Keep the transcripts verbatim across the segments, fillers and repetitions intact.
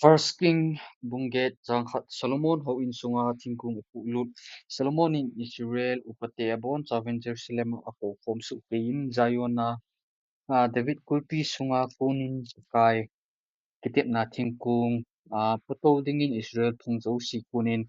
First King bung get chang khat. Solomon houin sunga thingkung apuhlut. Solomon in Israel upate abonchauvin Jerusalem a akou khom soh keiyin Zion a, a, David kulpi sunga konin Pakai kitepna thingkung, a, putou dingin Israel phung jouse konin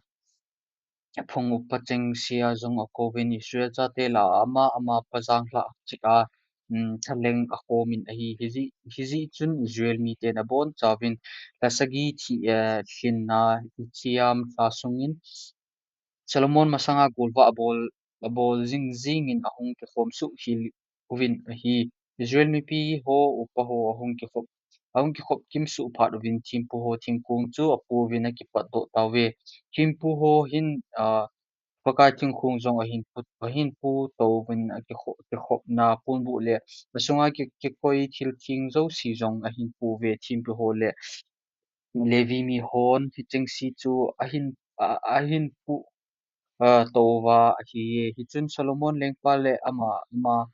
phung upa chengse a jong akouvin Israel chate lah a ama, ama pajang lhah cheh a, um, thaleng akhomin ahi. Hijeh, hijeh chun Israel miten abonchauvin lha sagi thi, eh, lhinna Ithiam lha sungin Solomon masanga golvah abol, abol jing jingin ahung kikhom soh hel uvin ahi. Israel mipi ho, upa ho ahung kikhop, ahung kikhop kimsoh phat uvin thempu ho thingkung chu apouvin akipatdoh tauve. Thempu ho hin, ah, Pakai thingkung jong ahin pu, ahin putouvin akikho, kikhopna ponbuh le asunga ki, kikoi thil theng jouse jong ahin pouve. Thempu ho le Levi mihon hichengse chu ahin, a, ahin pu, a, touva ahiye. Hichun Solomon lengpa le ama, ama,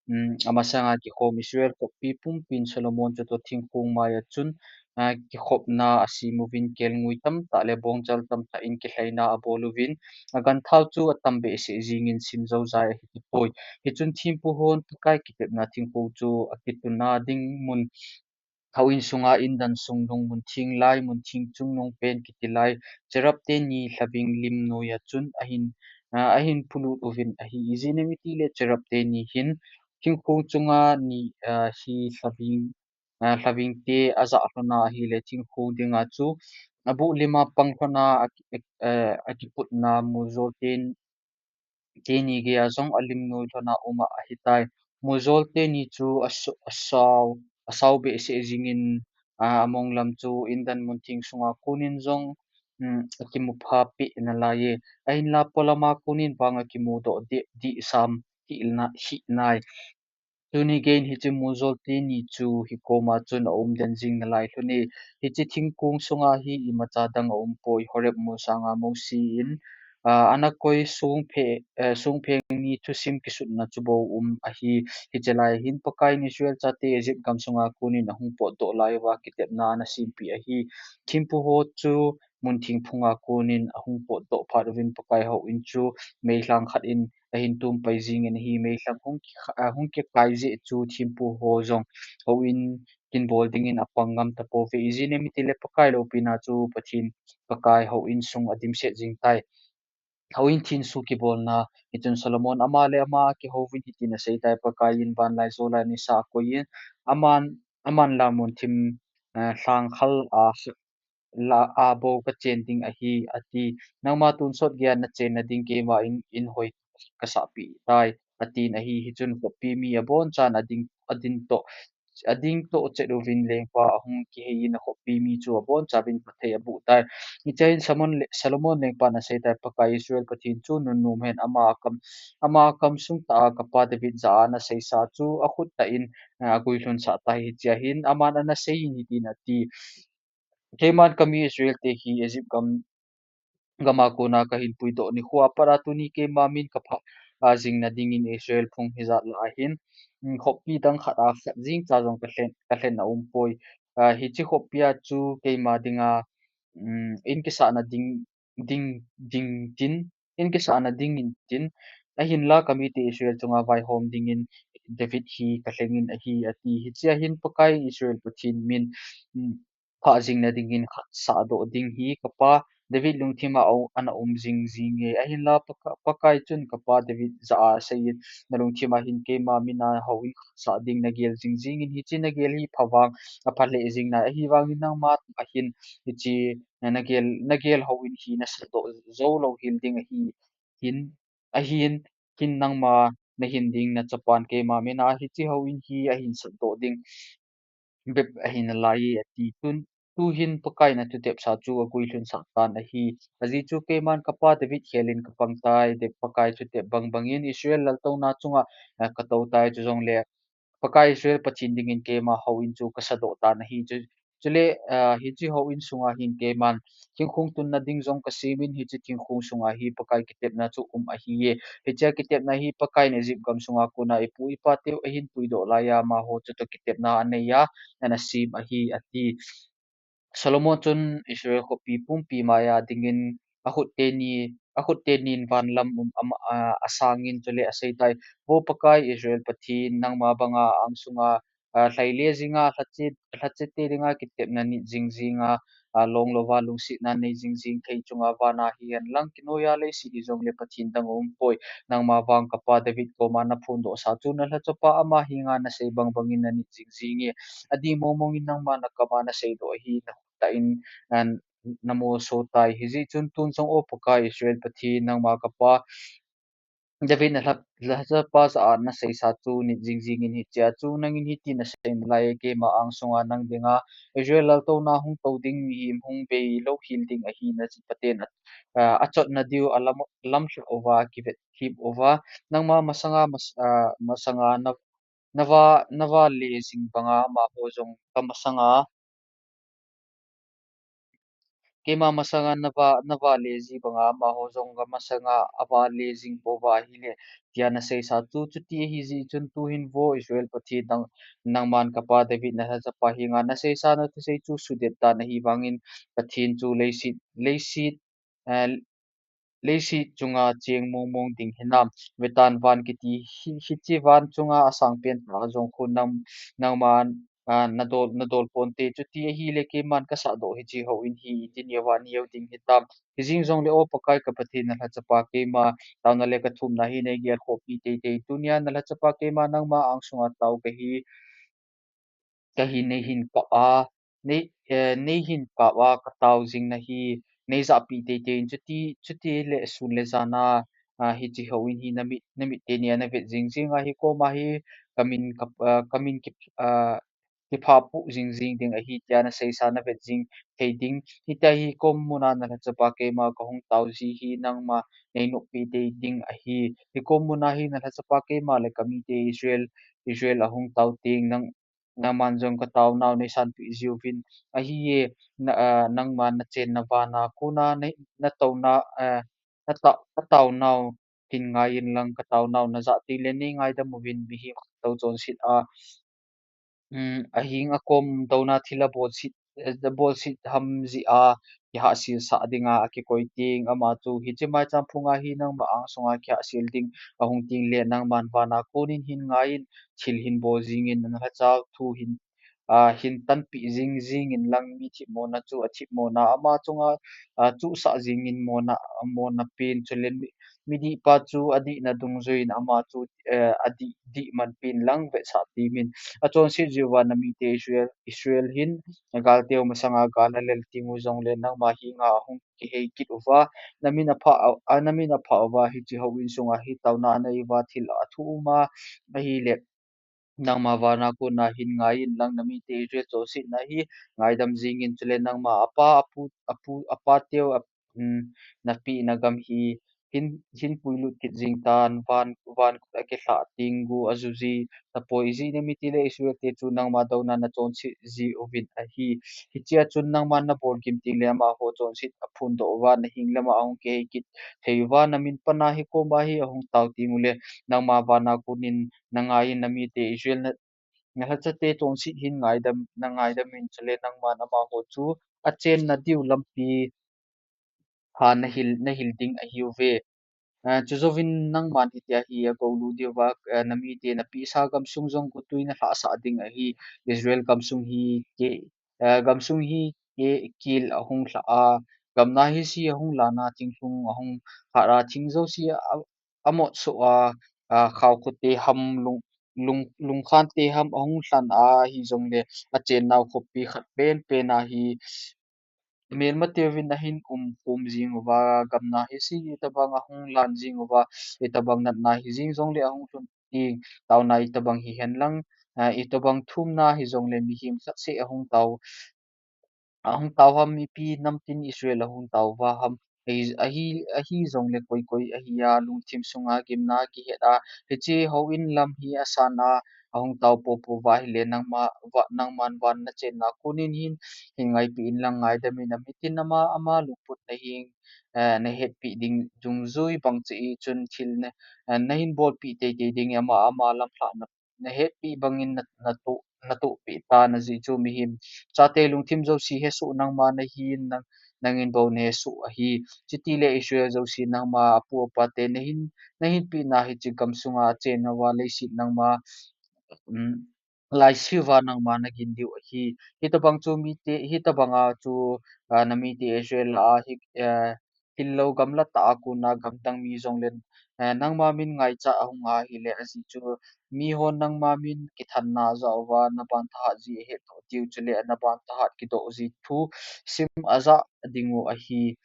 um, amasanga kikhom Israel khoppi pumpin Solomon chutoh thingkung maiya chun, a, kikhopna asem uvin kelngoi tamtah le bongchal tamtah in kilhaina abol uvin, aganthau chu atam behseh jingin sim joujai ahitapoi. Hichun thempu hon Pakai kitepna thingkung chu akituna ding mun, houin sunga indan sung, lungmun theng lai, mun theng chungnung pen kiti lai, cherub teni lhaving lim noiya chun ahin, a, ahin pulut uvin ahi. Ijeh inem itile cherub teni hin thingkung chunga ni, a, hi lhaving, a, lhavingte ajah lhona ahile thingkung dinga chu abuh lima pang lhona aki, a, akiputna mujol ten, teni geiya jong alim noi lhona uma ahitai. Mujol teni chu aso, asao, asao behseh jingin, a, among lam chu indan mun theng sunga konin jong, um, akimu pha peh nalaiye. Ahinla polama konin vang akimudoh deh, deh sam hih na, hih nai. Tuni geiyin hiche mujol teni chu hikoma chun aumden jing nalai lhone. Hiche thingkung sunga hi imacha dang aumpoi. Horeb mol sanga Mosi in, a, ana koi songphe, eh, songpheng ni thusim kisutna chu bou um ahi. Hiche lai hin Pakaiyin Israel chate Egypt gam sunga konin ahung potdoh lai uva kitepna ana sempeh ahi. Thempu ho chu mun theng phunga konin ahung potdoh phat uvin Pakai houin chu meilhang khat in ahin tumpai jingin ahi. Meilhang hung ki, a, hung kikai jeh chu thempu ho jong houin kinbol dingin apang ngam tapouve. Ijeh inem itile Pakai loupina chu Pathen, Pakai houin sung adimset jing tai. Houin thenso kibolna, hichun Solomon ama le ama akihouvin hitin aseitai, Pakaiyin vanlaijol a nisa akoiyin, aman, aman la mun thim, eh, lhangkhal a, la a bou kachen ding ahi, ati. Nangma tonsot geiya nachenna ding keima in, in hoi kasahpeh tai, atin ahi. Hichun khoppi mi abonchan ading, ading toh, ading toh chet uvin lengpa ahung kiheiyin akhoppi mi chu abonchauvin phatthei aboh tai. Hichea hin Solomon le, Solomon lengpan aseitai, Pakai Israel Pathen chu nunnom hen, ama akam, ama akam sung tah a kapa David jah a ana seisa chu akhut tah in, a, aguilhun sah tai. Hichea hin aman ana seiyin hitin ati. Keiman kami Israel te hi Egypt gam, gama kona kahin puidoh nikho a pat a tuni keima min kaphah, a, jingna dingin Israel phung hijat lah a hin, um, khoppi dang khat a khat jeng cha jong kalhen, kalhen aumpoi. A, hiche khoppi a chu keima dinga, um, in kisahna ding, ding, ding tin, in kisahna dingin tin, ahinla kamite Israel chunga vaihom dingin David hi kalhengin ahi, ati. Hichea hin Pakai Israel Pathen min, um, phah jingna dingin khat sahdoh ding hi kapa David lungthima ana um jing jinge. Ahinla Paka-, Pakai chun kapa David jah a aseiyin, nalungthima hin keima mina houin khat sah ding nagel jing jingin, hiche nagel hi pha vang apha lheh jing nai. Ahivangin nangma ahin hiche nagel, nagel houin hi nasatdoh jou louhel ding ahi. Hin, ahin, hin nangma nahin ding nachapan keima mina hiche houin hi ahin satdoh ding bep ahi nalaiye, ati. Tun, tuhin Pakaiyin athutepsa chu aguilhun sah tan ahi. Ajeh chu keiman kapa David khelin kapang tai, David Pakai thutep bang bangin Israel laltouna chunga, eh, katou tai, chujongle Pakai Israel Pathen dingin keima houin chu kasadoh tan ahi. Chu, chule, a, hiche houin sunga hin keiman thingkung tunna ding jong kasemin, hiche thingkung sunga hi Pakai kitepna chu um ahiye. Hichea kitepna hi Pakaiyin Egypt gam sunga kona ipu ipateu ahin puidoh laiya amaho chutoh kitepna aneiya, ana sem ahi, ati. Solomon chun Israel khopi pumpi maiya dingin akhut teni, akhut tenin van lam um ama, a, asangin chule aseitai, Vo Pakai Israel Pathen, nangma banga angsunga, a, lhaile jinga, lhache, lhachete dinga kitepna nit jingjinga, a, long louva lungsetna nei jingjing thei chunga vana hihen lang, kinoiya leiset hijongle Pathen dang aumpoi. Nangma vang kapa David koma naphondohsa chu nalhachapa ama henga nasei bangbangin nanit jingjinge. Adih mongmongin nangma nakama naseidoh ahi, nakhut tah in, a, namolso tai. Hijeh chun tun jong O Pakai Israel Pathen, nangma kapa David nalha, nalhachapa jah a naseisa chu nit jingjingin hichea chu nangin hiti nasei nalai, keima angsunga nang dinga Israel laltouna hung tou ding mihem hung bei louhel ding ahi, nachapaten a, a, achotna diu alam, lamlhah uva, kivet thip uva, nangma masanga mas-, a, masanga na, nava, nava le jing banga amaho jong kamasanga, keima masanga nava, nava le ji banga amaho jong kamasanga ava le jing pouva ahile, tia naseisa chu, chuti ahijeh chun tuhin Vo Israel Pathen, nang, nangman kapa David nalhachapa henga naseisa nathusei chu sudet tan ahivangin, Pathen chu leiset, leiset, a, leiset chunga cheng mongmong ding hinam? Vetan van kiti hi, hiche van chunga asangpen tah jong khu nang, nangman, a, nadol, nadol ponte, chuti ahile keiman kasahdoh hiche houin hi iti neo va neo ding hitam? Hijeng jongle O Pakai ka Pathen, nalhachapa keima taona le kathumna hi neigelkhohpi teitei, tunia nalhachapa keima nangma angsunga tao kahi, kahi neihin kap a, nei, eh, neihin kap a katao jing nahi, neijahpi teitei in, chuti, chutile sun le jana, a, hiche houin hi namit, namit teni a navet jingjing a, hikoma hi kamin ka, a, kamin ki, a, kiphapoh jingjing ding ahi tia naseisa navet jing thei ding. Hitia hikom muna nalhachapa keima kahung taoji hi nangma neinoppi tei ding ahi. Hikom muna hi nalhachapa keima le kamite Israel, Israel ahung tao teng nang, nangman jong kataonau neisanpeh jiuvin ahi e, na, a, nangman nachenna vana kona nei, natouna, a, natao, kataonau hin ngaiyin lang, kataonau najah tengle neingaidam uvin, mihem khat tou chonset a, um, aheng akom douna thil abolset, eh, abolset ham jeh a kihahselsah dinga akikoi teng, ama chu hiche maicham phunga hi nangma angsunga kihahsel ding ahung tengle nangman vana konin hin ngaiyin, thil hin bol jingin, nalhachau thu hin, a, hin tanpeh jing jingin lang, mi themmona chu athemmona ama chunga, a, chuhsah jingin, mona, mona pen, chule mi, midihpa chu adihna dungjuiyin ama chu, eh, adih, dihman pen lang vetsah temin. Achonset jeh uva namite Israel, Israel hin galteu masanga gal alel tengu jongle nangma henga ahung kihei kit uva, namin aphah, a, namin aphah uva, hiche houin sunga hi taona anei uva, thil athu uma ahile, nangma vana kona hin ngaiyin lang, namite Israel chonsetna hi ngaidam jingin, chule nangma apa, apu, apu, apateu, ap-, um, napehna gam hi hin, hin puilut kit jing tan, van, van kut akilhah teng gu ajuji tapoi, ijeh inem itile Israelte chu nangma douna nachonset jiuvin ahi. Hichea chun nangman nabol gim tengle amaho chonset aphondoh uva, naheng lama ahung kihei kit thei uva, namin pana hikoma hi ahung tao tengule, nangma vana konin nangaiyin, namite Israel na, nalhachate chonset hin ngaidam, nangaidamin, chule nangman amaho chu achenna diu lampi ha nahil, nahil ding ahiuve. A, chujouvin nangman hitia hi agoulu diuva, a, namite napehsa gamsung jong gotwi nalhahsah ding ahi. Israel gamsung hi ke, a, gamsung hi ke, kel ahung lhah a, gamna hi se ahung lana, thinglhung ahung hat a, thing jouse a, amotsoh a, a, khaokhote ham, lung, lung, lungkhante ham ahung lhan a, hijongle achennau khopi khat penpen a hi melmateuvin ahin umkhom jing uva, gamna hi se itobang ahung lan jing uva, itobang natna hijeng jongle ahung lhun teng, taona itobang hihen lang, a, itobang thumna hijongle mihem khat seh ahung tao, ahung tao ham, ipi namtin Israel ahung tao uva ham, ahi, ahi, ahijongle koi koi ahia, lungthim sunga gimna kihet a, hiche houin lam hi asan a, ahung tao poupou uva ahile, nangma, va, nangman van nachenna konin hin, hin ngaipeh in lang, ngaidamin, amitin ama, ama lungput nahin, eh, nahetpeh ding dungjui bang cheh chun thil na, eh, nahin bolpeh teitei ding, ama, ama lamlhahna nahetpi bangin na, natoh, natohpi tan ajeh chu mihem chate lungthim jouse hesoh nangma nahin, nang, nangin bou nahesoh ahi. Chutile Israel jouse nangma apu apate nahin, nahinpina hiche gamsunga achen nauva leiset nangma, um, laisiuva nangma nagin diu ahi. Hitobang chu mite, hitobanga chu, ah, namite Israel a hi, eh, hillou gamla tah a kona gamdang mi jongle, eh, nangma min ngaicha ahung ahile ajeh chu mihon nangma min kithanna ajah uva naban thahat ji ahetdoh diu chule naban thahat kidoh ji thusim ajah dingu ahi.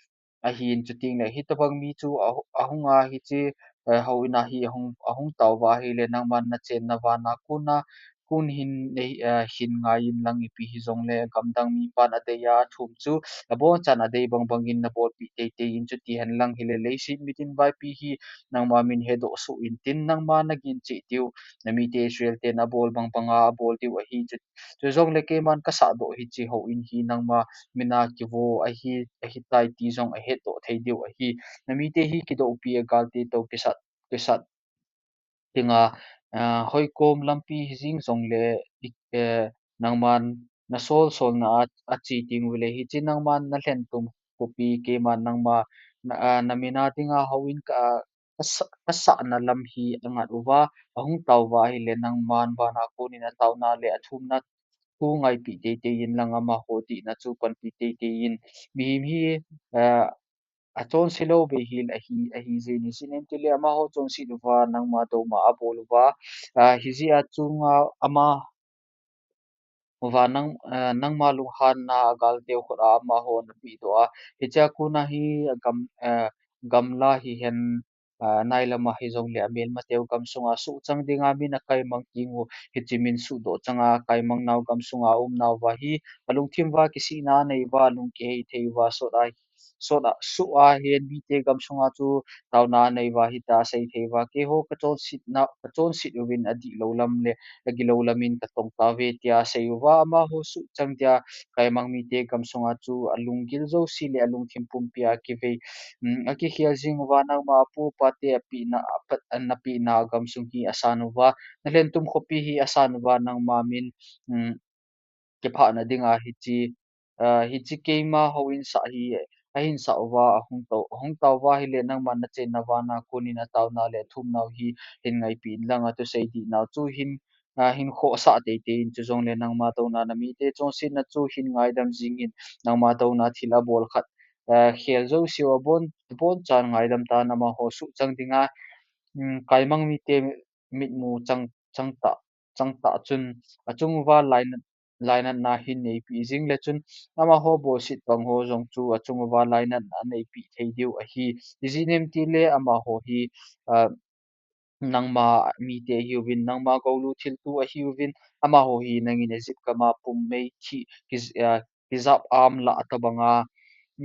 Ahin chutengle hitobang mi chu ahu-, ahunga hiche, eh, houin a hi ahung, ahung taouva ahile nangman nachen nauva nakona, kon hin, eh, hin ngaiyin lang ipi hijongle gamdang mipan adeiya athum chu abonchan adei bangbangin nabolpeh teitei in chuti henlang hile leiset mitin vaipi hi nangma min hedoh soh intin nangma nagin cheh diu, namite Israel ten abol bangbanga abol diu ahi chu, chujongle keiman kasahdoh hiche houin hi nangma mina kivo ahi, ahitai ti jong ahetdoh thei diu ahi. Namite hi kidohpi a galte tou kisat, kisat dinga, ah, hoikom lampi hijing jongle, eh, nangman nasolsolna a, ache tengule hiche nangman nalhentum khopi keiman nangma, na, ah, namina dinga houin ka, kasa-, kasahna lam hi angat uva, ahung taouva ahile nangman vana konin ataona le athumna thu ngaipeh teitei inlang amaho dihna chu panpi teitei in mihem hi, ah, achonse lou beihel ahi, ahijeh in, ijeh inem itile amaho chonset uva nangma douma abol uva, ah, hijeh a chunga ama uva nang, ah, nangma lunghanna a galteu khut a amaho napehdoh a, hichea kona hi agam, ah, gamla hihen, ah, nailama hijongle amelmateu gamsunga suhchang dinga min akaimang tengu, hiche min suhdoh changa akaimangnau gamsunga aumnauva hi alungthim uva kisihna aneiuva, alung kihei theiuva, sot a, sot a, soh a hin mite gamsunga chu taona aneiuva hitia asei theiuva, keiho kachonsetna, kachonset uvin adihlou lam le agilou lamin katong tauve tia asei uva, amaho suhchang dia kaimang mite gamsunga chu alunggil jouse le alungthim pumpia akivei, um, akikhel jing uva, nangma apu apate apehna, apa, napehna gamsung hi asan uva, nalhentum khopi hi asan uva, nangma min, um, kiphahna dinga hiche, ah, hiche keima houin sah hi ahin sah uva, ahung tao, ahung taouva ahile nangman nachen nauva nakonin ataona le athumnau hi hin ngaipeh inlang athusei dihnau chu hin, ah, hin khohsah teitei in, chujongle nangma douna namite chonsetna chu hin ngaidam jingin, nangma douna thil abol khat, ah, khel jouseu abon, abonchan ngaidam tan amaho suhchang dinga, um, kaimang mite mitmu chang, changtah, changtah chun achung uva lainat, lainatna hin neipeh jingle chun amaho bolset bang ho jong chu achung uva lainatna aneipeh thei diu ahi. Ijeh inem itile amaho hi, ah, nangma mite ahiuvin, nangma goulu thilto ahiuvin, amaho hi nangin Egypt gama pum mei thi ki, ah, kijap am lah tobanga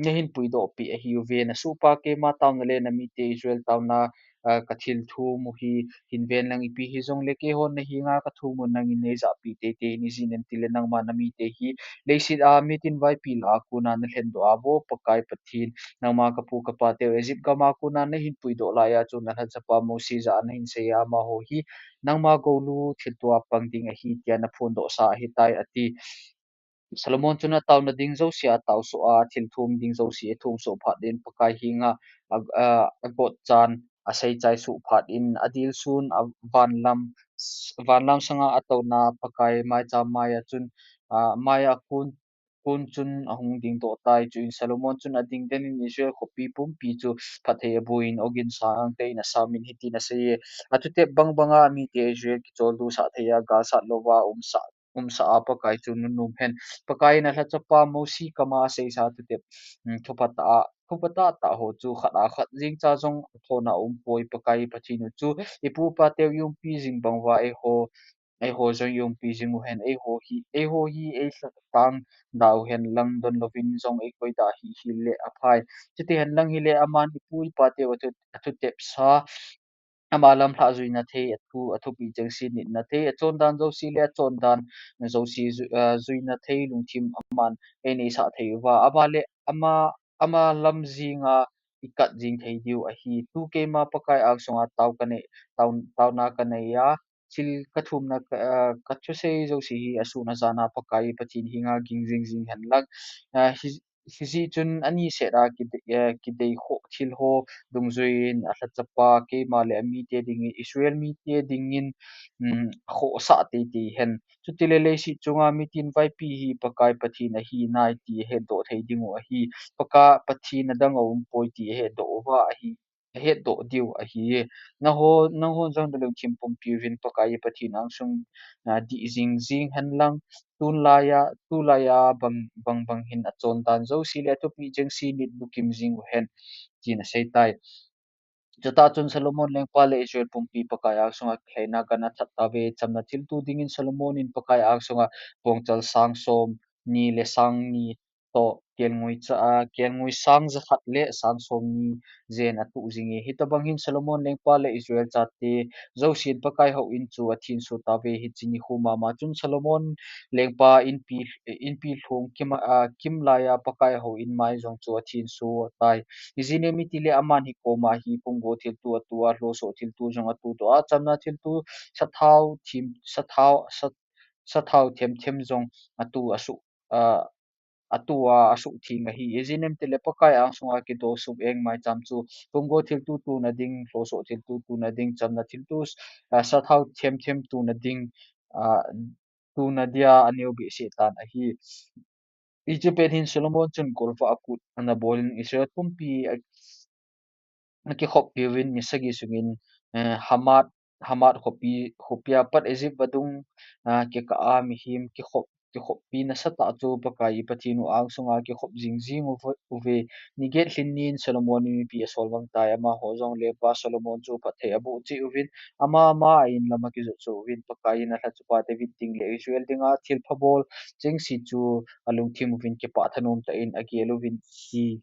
nahin puidohpeh ahiuve, nasohpa keima taona le namite Israel taona, ah, kathilthum u hi hin ven lang, ipi hijongle keihon nahenga kathum un nangin neijahpeh teitei in, ijeh inem itile nangma namite hi leiset a mitin vaipi lah a kona nalhendoh a, Vo Pakai Pathen, nangma kapu kapateu Egypt gama kona nahin puidoh laiya chu nalhachapa Mose jah a nahin seiya, amaho hi nangma goulu thilto a pang ding ahi tia naphondohsa ahitai ati. Solomon chun ataona ding jouse ataosoh a, athilthum ding jouse athumsoh phat in Pakai henga, a, a, agotchan aseichai soh phat in adilsun a vanlam, vanlam sanga atouna Pakai maicham maiya chun, ah, maiya kon, kon chun ahung dingdoh tai. Chuin Solomon chun adingden in Israel khopi pumpi chu phatthei abuin, Og in sang angtah in asamin hitin aseiye, Athutep bangbanga mite Israel kicholdo sah theiya galsat louva umsah, umsah a Pakai chu nunom hen. Pakai in alhachapa Mose kama aseisa thutep, um, thupha tah a, thupha tahtah ho chu khat a khat jengcha jong athona aumpoi. Pakai Pathen u chu ipu ipateu iumpi jing banguva eiho, eiho jong iumpi jing uhen, eiho hi, eiho hi eilhatang da uhen lang, donlouvin jong eikoida hih hih le aphai. Chuti henlang hile aman ipu ipateu athu, athutepsa, ama lamlhah juina thei, athu, athupeh chengse nitna thei, achondan jouse le achondan jouse ju, ah, juina thei lungthim aman eineisah thei uva, ama le ama, ama lam jenga ikat jeng thei diu ahi. Tu keima Pakai angsunga tao kanei, tao, taona kaneiya, thil kathumna ka, ah, kathusei jouse hi asun ajan a Pakai Pathen henga ging jing jing hen lang. Ah, hi, hijeh chun ani seh a kidei, eh, kidei khoh thil ho dungjuiyin alhachapa keima le amite dingin, Israel mite dingin, um, khohsah teitei hen. Chutile leiset chunga mitin vaipi hi Pakai Pathen ahi nai ti ahetdoh thei dingu ahi. Pakai Pathen adang aumpoi ti ahetdoh uva ahi, ahetdoh diu ahi. Nangho, nanghon jong nalungthim pumpi uvin Pakai Pathen angsung, ah, dih jing jing hen lang. Tun laiya, tulaiya bang, bang bang hin achon dan jouse le athupi jengse nit bukim jing uhen, tin aseitai. Chutah chun Solomon lengpa le Israel pumpi Pakai angsunga kilhaina gan athat tauve. Chamna thilto dingin Solomon in Pakai angsunga pongchal sang som ni le sang ni toh kelngoi cha, a, kelngoi sang jakhat le sang som ni jen atuh jinge. Hitobang hin Solomon lengpa le Israel chate jousen Pakai houin chu athenso tauve. Hiche nikho mama chun Solomon lengpa inpi, inpi lhung kim a, a, kim laiya Pakai houin mai jong chu athenso tai. Ijeh inem itile aman hikoma hi pumgo thilto atu a, lhosoh thilto jong atuh doh a, chamna thilto, sathao them, sathao, sa, sathao them them jong atu asuh, a, atu a asuhtheng ahi. Ijeh inem itile Pakai angsunga kidosuh eng maicham chu pumgo thilto tuna ding, lhosoh thilto tuna ding, chamna thilto, a, sathao them them tuna ding, a, tuna dia aneo behseh tan ahi. Hiche pet hin Solomon chun golvah akut ana bolin Israel pumpi a, akikhoppi uvin ni sagi sungin, eh, Hamath, Hamath khopi, khopia pat Egypt vadung, ah, kikah a mihem kikhop, kikhoppi nasatah chu Pakai Pathen u angsunga kikhop jing jing uve, uve. Ni get lhin nin Solomon in mipi asol vangtai, amaho jong lengpa Solomon chu phatthei aboh cheh uvin, ama, ama a in lam akijot cheh uvin, Pakai in alhachapa David ding le Israel dinga thilpha bol jengse chu alungthim uvin kipah thanom tah in agel uvin ahi.